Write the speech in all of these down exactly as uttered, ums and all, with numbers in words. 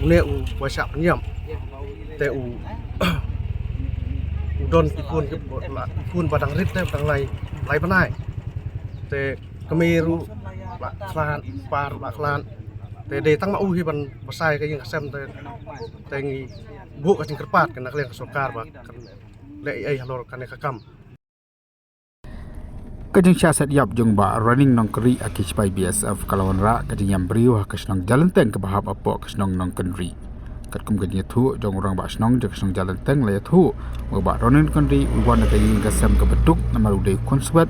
Une u ba shah pynïap te u u don ki khun ki khun ba dang rit te dang lai lai bnai. Te kmie ruh la khlad, par la khlad. Te dei tang ma u hi ban basai ka ïing ka sem te te ngi buh ka jingkyrpad ka na ka liang ka sorkar ba kan leh ei ei halor kane ka kam. Ka jingshah set ïap jong Bah Running Nongkynrih ha ki shipai B S F ka la wanrah ka jingïam briew ha ka shnong Jalenteng kaba hap hapoh ka shnong Nongkynrih. Katkum ka jingïathuh jong u rangbah shnong jong ka shnong Jalenteng la ïathuh ba Bah Running Nongkynrih u wan na ka ïing ka sem kaba duk namar u dei u khun swet,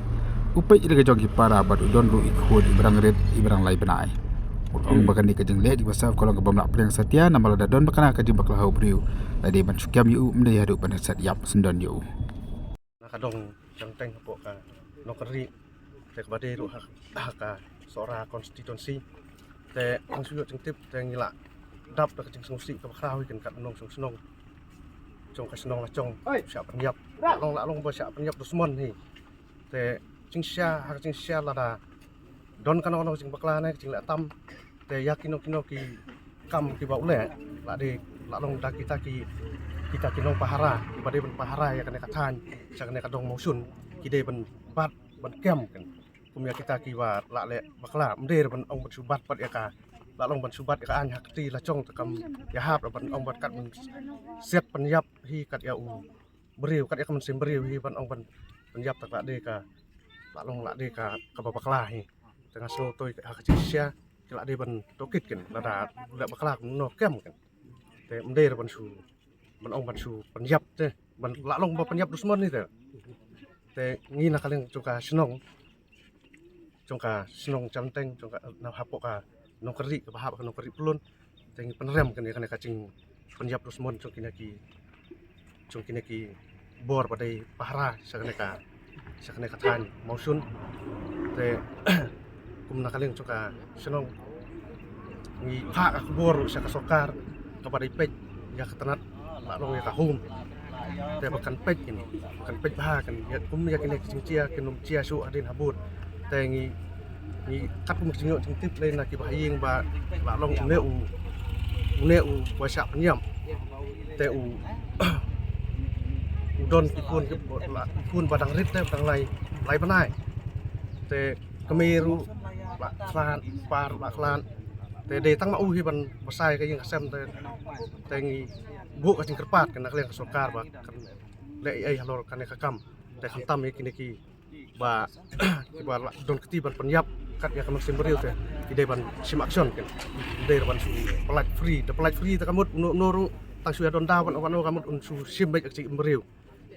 u peit ïa la ka jong ki para bad u don ruh i khun iba dang rit iba dang lai bnai. U ong ba kane ka jingleh jong Bah Saf ka long kaba ym lah pdiang satia namar lada don ba kane ka jingbakla ha u briew, la dei ban shu kem ïa u, ym dei haduh ban set ïap syndon ïa u. Na ka dong Jalenteng hapoh ka Nongkynrih te kaba dei ruh ha, ha ka Sohra constituency. Te ngi shu ïoh jingtip te ngi la dap da ka jingsngewsih kaba khraw hi kan kat nong shnong shnong jong ka shnong la jong shah pynïap. La long la long ba shah pynïap dusmon hi. Te jingshisha ha ka jingshisha lada don kano kano ka jingbakla ne ka jingleh tam te ïa kino kino ki kam kiba u leh la dei la long da kita ki, kita ki nongpahara kiba dei ban pahara ïa kane ka thaiñ sha kane ka dong Mawshun ki dei ban bat ban kem kan. Kum ïa kita kiba la leh bakla ym dei ban ong ban shu bat pat ïa ka, la long ban shu bat ïa ka aiñ ha kti la jong te kam ïahap ban ong ban kat ban siat pynïap hi kat ïa u briew kat ïa ka mynsiem briew hi ban ong ban pynïap te ka la dei ka, la long la dei ka kaba bakla hi. Te nga sngew to ha ka jingshisha ki la dei ban tohkit kan lada leh bakla kumno kem kan. Te ym dei ban shu ban ong ban shu pynïap te ban la long ba pynïap dusmon hi te. Te ngi na ka liang jong ka shnong jong ka shnong Jalenteng jong ka na hapoh ka Nongkynrih kaba hap ka Nongkynrih Pyllun. Te ngi pynrem kane kane ka jingpynïap dusmon jong kine ki, jong kine ki bor ba dei pahara sha kane ka, sha kane ka thaiñ Mawshun. Te kum na ka liang jong ka shnong ngi phah ka khubor sha ka sorkar kaba dei peit ïa ka tnat la long ïa ka home. Te ba kan peit kin, ba kan peit bha kan ïa kum ïa kine ki jingjia kin ym jia shuh hadien habud. Te ngi, ngi katkum ka jingïoh jingtip lei na kiba ha ïing ba la long une u, une u ba shah pynïap. Te u u don ki khun ki khun ba dang rit te dang lai lai bnai. Te kmie ruh la khlad, par la khlad. Te dei tang ma u hi ban basai ka ïing ka sem te te ngi buh ka jingkyrpad ka na ka liang ka sorkar ba kan leh ei ei halor kane ka kam. Te khamtam ïa kine ki ba kiba la don kti ban pynïap kat ïa ka mynsiem briew te ki dei ban shim action kan. Dei ban shu pynlait free, da pynlait free te ka mut uno uno ruh tang shu ïa don daw ban wan ka mut un shu shim beit ka jingim briew.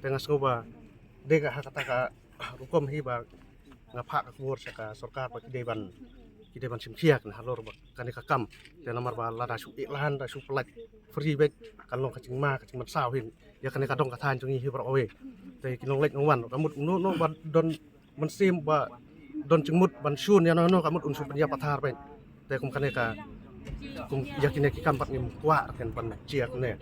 Te nga sngew ba dei ka ha kata ka rukom hi ba nga phah ka khubor sha ka sorkar ba ki dei ban, ki dei ban shim khia kan halor ba kane ka kam. Te namar ba lada shu ïeh lan da shu pynlait free beit kan long ka jingma ka jingmynsaw hi ïa kane ka dong ka thaiñ jong ngi hi baroh kawei. Te ki nongleit nongwan ka mut uno uno ba don mynsiem ba don jingmut ban shun ïa no no ka mut un shu pynïap pathar beit. Te kum kane ka, kum ïa kine ki kam pat ngim kwah kan ban jia kane.